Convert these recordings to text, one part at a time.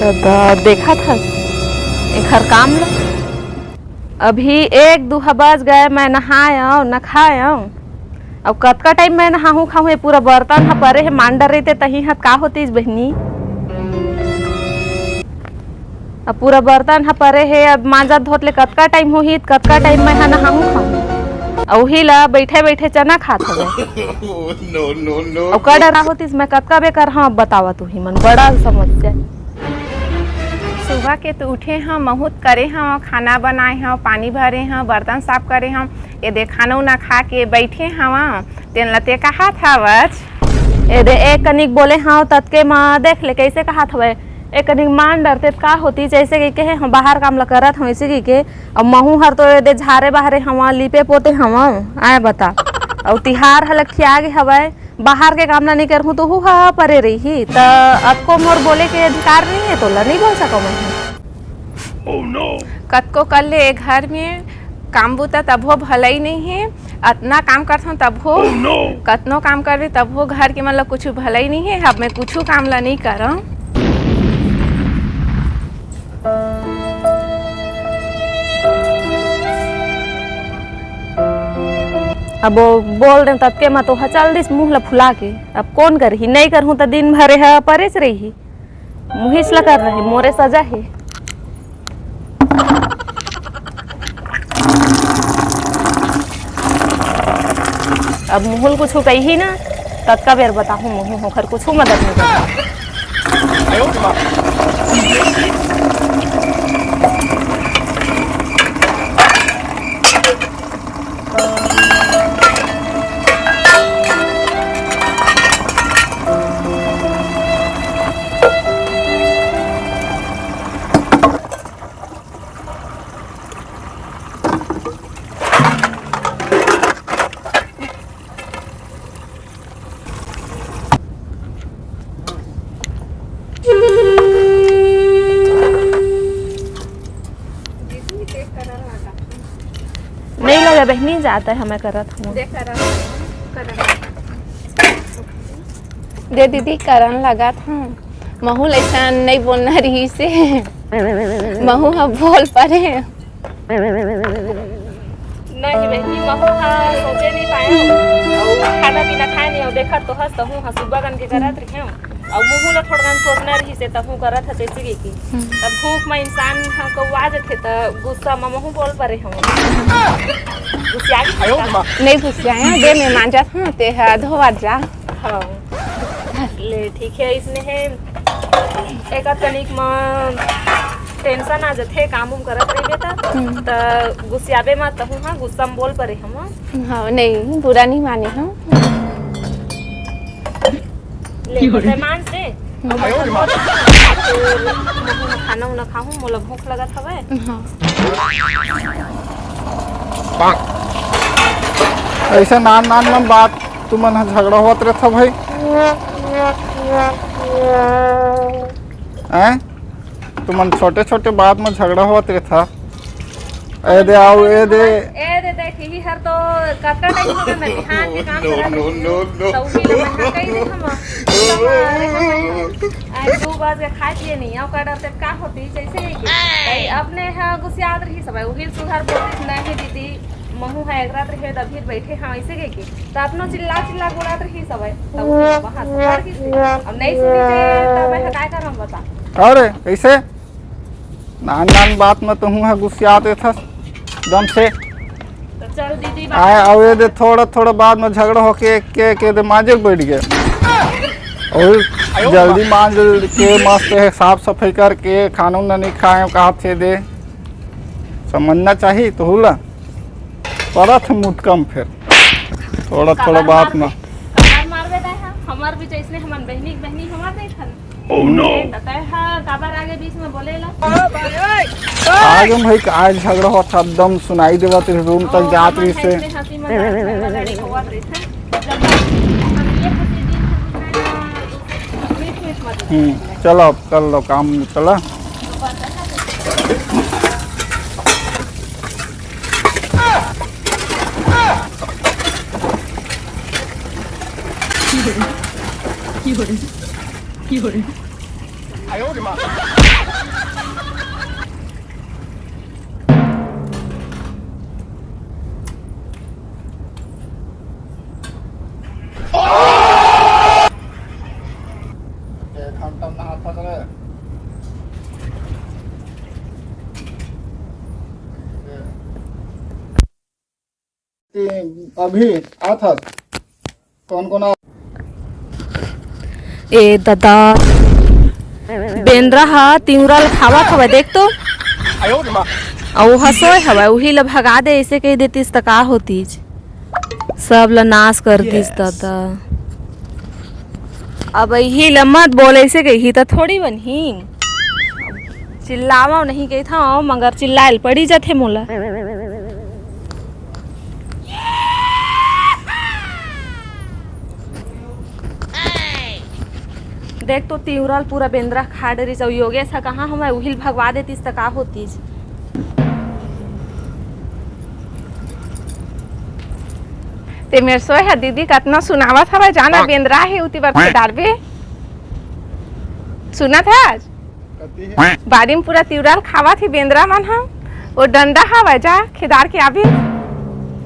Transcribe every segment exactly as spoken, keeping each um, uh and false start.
त, त देखत हस एखर काम ल। अभी एक दू ह बज गए, मैं नहायंव, न खायंव। अब कतका टाइम मैं नहाहूं खाहूं, ये पूरा बर्तन ह परे हे, मांडर रहिते तहीं ह का होतीस बहिनी। अब पूरा बर्तन ह परे हे, अब मांजत धोत ले कतका टाइम होही, कतका टाइम मैं ह नहाहूं खाहूं। अउ उही ला बइठे बइठे चना खात हवय। No, no, no, अउ का no। डरा होतिस, मैं कतका बेकार, हाँ, बतावा तुही मन, बड़ा समस्या। सुबह के तो उठे हंव, महूं त करे हंव, खाना बनाए हंव, पानी भरे हंव, बर्तन साफ करे हंव, ये दे खाना उना खा के बइठे हंव, तेन ल ते कहात हवच। ए दे, एक कनिक बोले हंव, ततके म देख ले, कइसे कहात हवय। एक कनिक मान डरते त का होती, जइसे कि कहे हंव, बाहर काम ल करत हंव, अइसे कहिके। अब महूं हर तो ए दे झारे बहारे हंव, लीपे पोते हंव, आय बता। अउ तिहार ह लखिया गे हवय, बाहर के काम ल नइ करहूं, तो हू ह परे रहिही। त अतको मोर बोले के अधिकार नइ हे तोला, नइ बोल सकंव मैं। कतको कर ले, ए घर में काम बूता तभो भलई नइ हे। अतना काम करथंव तभो, कतनो काम करबे तभो घर के मन ल कुछु भलई नइ हे। अब मैं कुछु काम ल नइ करंव। अब वो बोल देंव ततके म तो ह चल दिस मुंह ल फुला के। अब कोन करही, नइ करहूं त दिन भर ए ह परेच रहिही। मुहिस ल कर रहे, मोरे सजा हे। अब मुहुल कुछु कही ना, ततका बेर बताहूं, मुहूं होकर कुछु मदद नहीं करता। नहीं लगा बहनी, जाता है, मैं करत हूँ। दे दीदी, करन लगत हूँ। महू ल अइसन नइ बोलना रहिस हे। महू ह बोल परे। नहीं बहनी, महू ह सोचे नहीं पाए। अउ खाना पीना खाए नहीं, अउ देखत तो हस, तहूँ ह सुबह कन के करत रहे। अउ मुहू ल थोड़कन सोचना रहिस हे, तहूँ करत ह तइसे कहिके। हम्म। तब भूख म इंसान ह कौआ जथे, त गुस्सा म महू बोल परे हूँ। गुस्सिया गे हस का? नहीं गुस्सियाए, दे मैं मांजत हूँ, ते ह धोवत जा। हाँ। ले, ठीक है, इसने है, एक आध तनिक म tension आ जथे, काम उम करत रहिबे त, हम्म। त गुस्सियाबे मत, तहूँ हाँ, गुस्सा म बोल परे हूँ। हाँ, नहीं, बुरा नहीं माने हूँ। ले, बताए मांज दे। हम्म। अउ मैं खाना उना खाहूँ, मोला भूख लगत हवय। हाँ। अइसे नान नान म बात तुमन ह झगड़ा होवत रहिथव भाई। हैं? तुमन छोटे छोटे बात म झगड़ा होवत रहिथव। ए दे, आओ, ए दे। ए दे, देख, इही हर तो कतका टाइम हो गया, मैं बिहान के काम करत रही हूँ। तो उही ला मैं कही दे हम, आज दू बज के खाए पिए नहीं, अउ का डरते का होती, जैसे ही कि भाई अपने ह गुस्सियात रही सब, उही सुधार बोलती नहीं दीदी, महू है एक रात रहे, तब फिर बैठे हाँ, ऐसे कह के। त अपनो चिल्ला चिल्ला बोलत रहिस हवय, त उही ह वहाँ से पड़ गिस। अब नहीं सुनी ते, त मैं ह काय करम बता। अरे, कइसे? नान नान बात म तहूँ ह गुस्सियात रहिथस, दम से। त चल दीदी, आए, बात अउ ए दे थोड़ा थोड़ा बात म झगड़ा होके के, के दे मांजे बैठ गे। अउ जल्दी मांज के मस्त है, साफ सफाई करके खाना उना नहीं खाए, कहा थे दे। समझना चाहिए तहूँ ला। परत मुतकम फेर। थोड़ा, थोड़ा काबर बात मारबे? ना। काबर मारबे तैं हा? हमर भी जैसने हमन बहिनी के बहिनी हमर नहीं खन। Oh no! ए, त तैं हा काबर आगे बीच में बोले ला? आगे में भाई का झगड़ा होत था, एकदम सुनाई देवत रही, रूम तक ओ, जात हमन रही से। ऐसने हंसी मजाक झगड़ा लड़ी होवत रही थे। जब हम ये खुशी दिन से बुझाए ना, मीठ मीठ मत हम्म, चलो, अब कर लो काम, चला। अभी आथस। कौन कौन आ? ए ददा, बेंदरा ह तिंवरा ल खावत हवय, देख तो। अउ ओहा सोय हवय, उही ल भगा दे, अइसे कहि देतिस त का होतिस? सब ल नाश कर दिस ददा। अब इही ल मत बोल, अइसे कहि त थोड़ी बनही। चिल्लावव नहीं कहिथव, मगर चिल्लाए ल पड़ी जाथे मोला। देख तो तिंवरा ल पूरा बेंदरा खा डरिस, अउ योगेश ह कहाँ हवय, उही ल भगवा देतिस त का होतिस। ते मेर सोय ह दीदी कतना सुनावत हवय, जाना बेंदरा हे उती बर के डारबे। सुनत हस? कती हे? बारी म पूरा तिंवरा ल खावत हे बेंदरा मन ह। वो डंडा हवय, जा खेदार के आबे।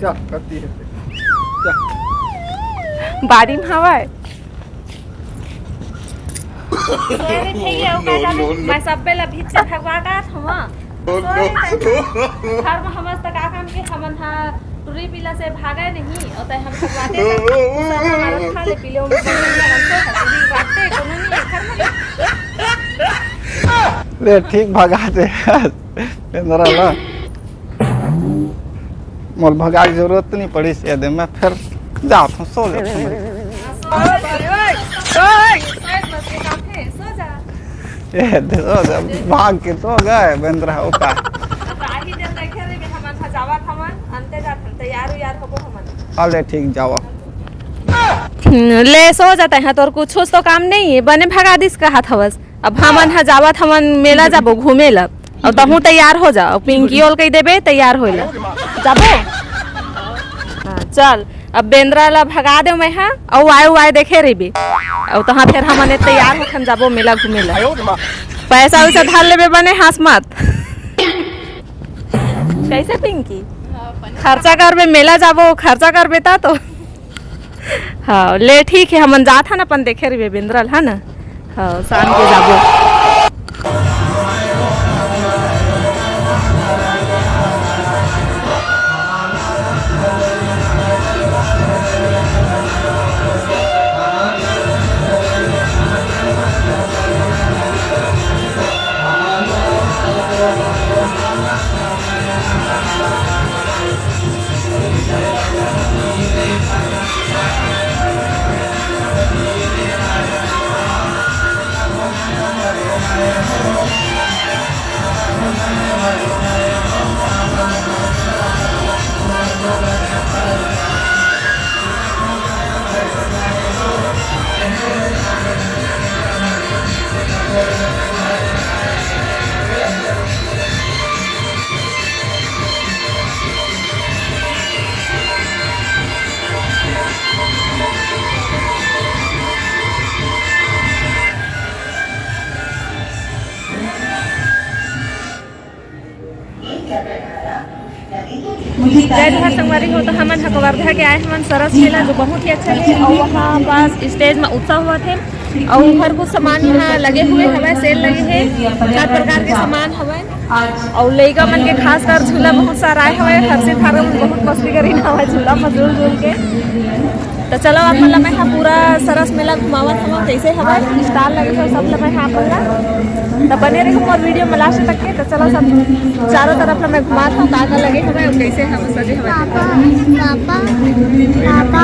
जा, कती हे? जा। बारी म हवय। अरे भैया, वो का जाने, मैं सब बेला भीत से भगवा का था वहाँ। घर में हमन त का काम के, हमन हा टुरी पीला से भागे नहीं, और तय हम भगवाते का, सब हमारा खा ले पी ले, उनके हमन से हंसी बातें कोनो नहीं है घर में। ले ठीक भगा दे बेंदरा ला। मोल भगा के जरूरत नहीं पड़ी से दे, मैं फिर जात हूँ, सो जात हूँ। ए, दे, सो जा, भाग के सो गए बेंदरा, ओका। अले ठीक, जावा। हम्म, ले सो जाते हैं, तोर कुछ तो काम नहीं है, बने भगा दिस कहत हवस। अब हमन ह जावत, हमन मेला जाबो घूमे ला। अउ तहूँ तैयार हो जा, अउ पिंकी ओल कहि देबे तैयार होए ला। जाबो? हाँ, चल, अब बेंदरा ला भगा दे मैं हा, अउ आए, आए देखे रहिबे। अउ तहाँ फिर हमन ए तैयार होथन, जाबो मेला घूमे ला। पैसा वैसा धर लेबे बने, हंस मत। कैसे पिंकी? खर्चा करबे, मेला जाबो, खर्चा करबे ता तो। हाँ, ले ठीक है, हमन जात हन अपन देखे रहिबे बेंदरा ल, है ना? हाँ, शाम के जाबो। जय जोहार संगवारी हो, तो हमन ह कवर्धा के आए हमन सरस मेला, जो बहुत ही अच्छा है। और वहाँ पास स्टेज में उत्सव हुआ थे, और हर कुछ सामान यहाँ लगे हुए हवय, सेल लगे है, हर प्रकार के सामान हवय। अउ लइका मन के खासकर झूला बहुत सारा आए हवय, हर्षित भार्गव मन बहुत मस्ती करिन हवय झूला म झूल झूल के। त चलो, आप मन ल मैं ह पूरा सरस मेला घुमावत हवं, कैसे हवय, स्टॉल लगे हवय, सब ल मैं ह आप मन ल। त बने रहो मोर वीडियो में लास्ट तक के। त चलो, सब चारों तरफ ल मैं घुमात हवं, का का लगे हवय अउ कैसे हवय, सजे हवय। Papa, papa, papa.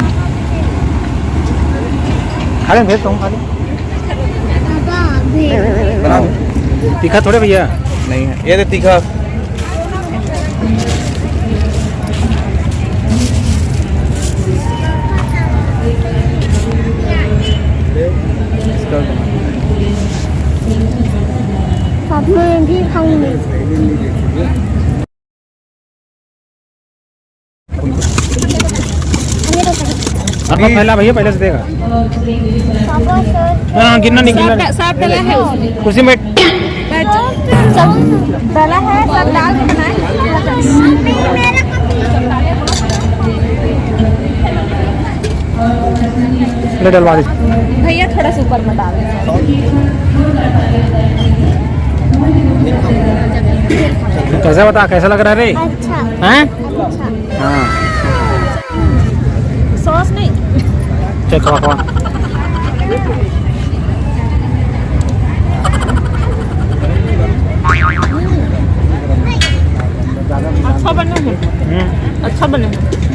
खा ले, भेज दूँ, खा ले। बनाओ। तीखा थोड़े भैया। नहीं है, ये तो तीखा। अब मैं भी खाऊंगी। अब फैला भैया, पहले से देगा। हाँ, गिनना नहीं, गिनना नहीं। सब डला है उसमें। कुर्सी में। सब डला है, सब डाल के बनाए। ले डलवा दे। भैया, थोड़ा सा ऊपर मत आओ। कैसा बता, कैसा लग रहा है रे? अच्छा। हैं? अच्छा। हाँ। चेक रखो। अच्छा बने हे। हम्म। अच्छा बने हे।